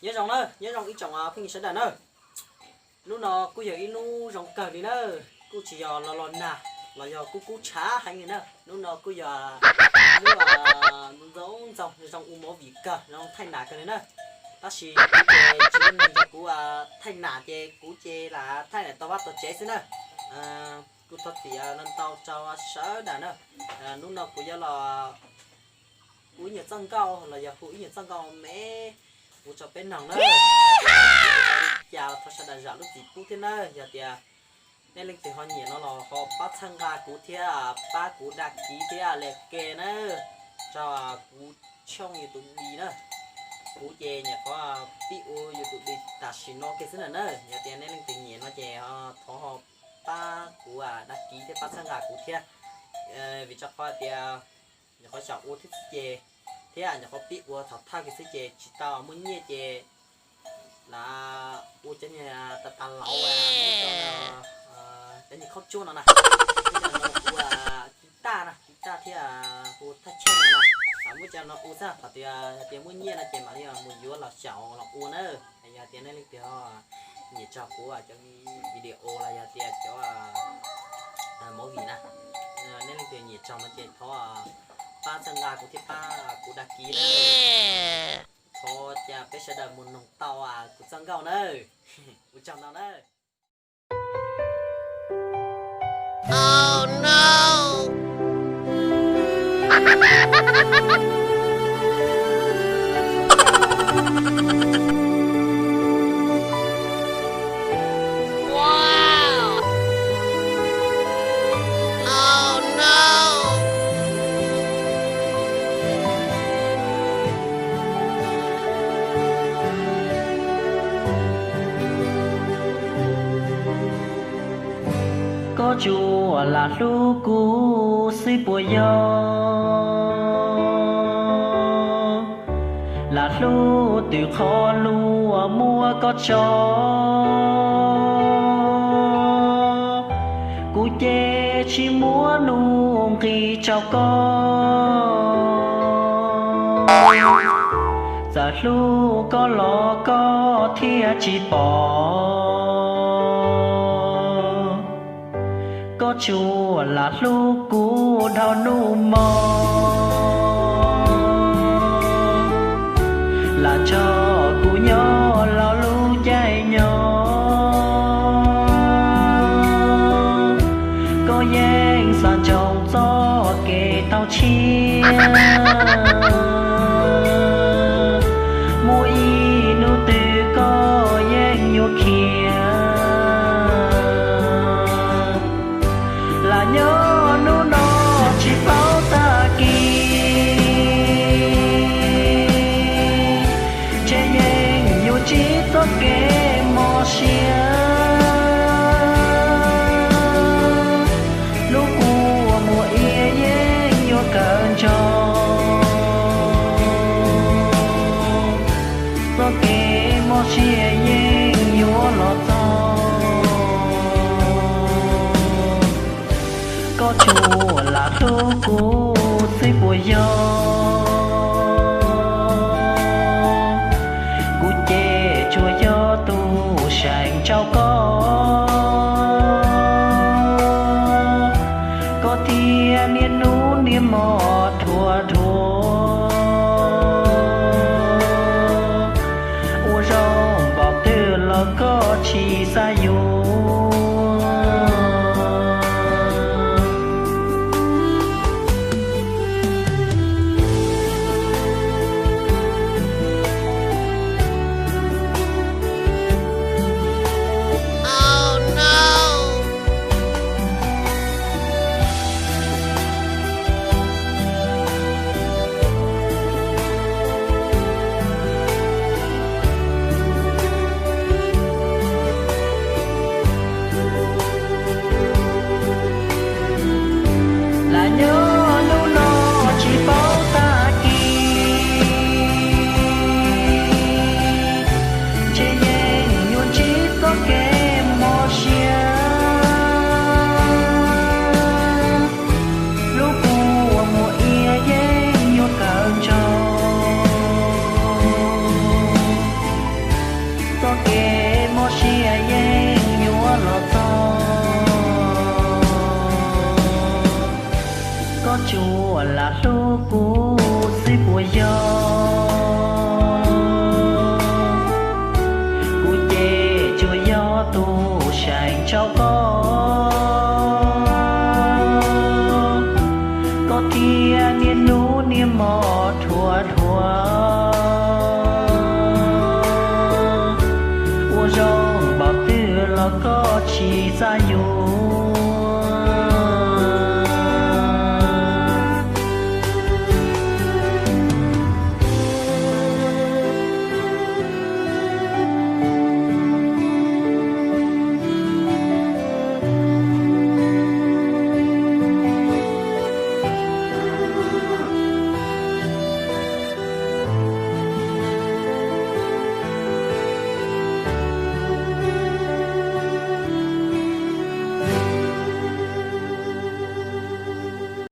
Nyob zoo na, nyob zoo ib tsoom phooj ywg sawv daws na. Hnub no kuj yog ib hnub zoo kawg li na, kuj tsis yog los los nag los yog kuj kub tshav heev li na. Hnub no kuj yog hnub ntxoov ntxoo zoo ua movie kawg, zoo thaij nas kawg li na. Tab sis kuv ces tsis muaj neeg nrog kuv thaij nas ces kuv ces lam thaij tau vaj tau tsev xwb na. Kuj thov txim ntau rau sawv daws na. Hnub no kuv yuav los ua ib nyuag txoj nkauj los yog hu ib nyuag txoj nkauj me ua rau peb noog na. Cas los thov sawv daws zam lub txim pub thiab na. Yog tias nej leej twg ho nyiam no los ho pab txhawb nqa kuv thiab pab kuv đăng ký thiab like ke na, rau kuv channel YouTube na. Kuv ces nyuam qhuav pib ua YouTube tam sim no kiag xwb na na. Yog tias nej leej twg nyiam no ces thov ho pab kuv đăng ký thiab pab txhawb nqa kuv thiab. Vim rau qhov tias nyuam qhuav xyaum ua thiab xwb ces, thiab nyuam qhuav pib ua thaum thawj kiag xwb ces tsis tau muaj nyiaj ces lam ua cov niag tas tas laus, cov niag khaub tsuab no na, cov no ua guitar na, guitar thiab hu thaj chaw no na. Muab cov no ua xwb, thaum tias yog tias muaj nyiaj no ces mam li mus yuav los xyaum los ua na. Yog tias nej leej twg nyiam txog kuv cov video los yog tias cov movie na, nej leej twg nyiam txog no ces thov pab txhawb nqa kuv thiab pab kuv đăng ký na. Thov caw peb sawv daws mus noog tau kuv txoj nkauj na. Ua tsaug ntau na. Koj tsuas lam hlub kuv xwb puas yog? Lam hlub twb qhov luag muab koj tso, kuv ces tsis muab nuj nqis rau koj. Txawm hlub koj los koj thiaj tsis pom, koj tsuas lam hlub kuv dhau hnub hmo. Lam tso kuv nyob los lub caij nyoog, koj yeej xav ntsoov txoj kev tau tshiab. Muaj ib hnub twg koj yeej yuav khiav, lam nyob hnub no tsis paub tag kis, ntshe yeej yuav ntsib txoj kev mob siab. Hnub kuv muaj ib yeej yuav kawm ntsoov, txoj kev mob siab yeej yuav los txog. Koj tsuas lam hlub kuv xwb puas yog? Kuv ces tsuas yog tus seem rau koj, koj thiaj niaj hnub niaj hmo dhuav dhuav. Ua zoo npaum twg los koj tsis xav yuav. Tsuas lam hlub kuv xwb puas yog?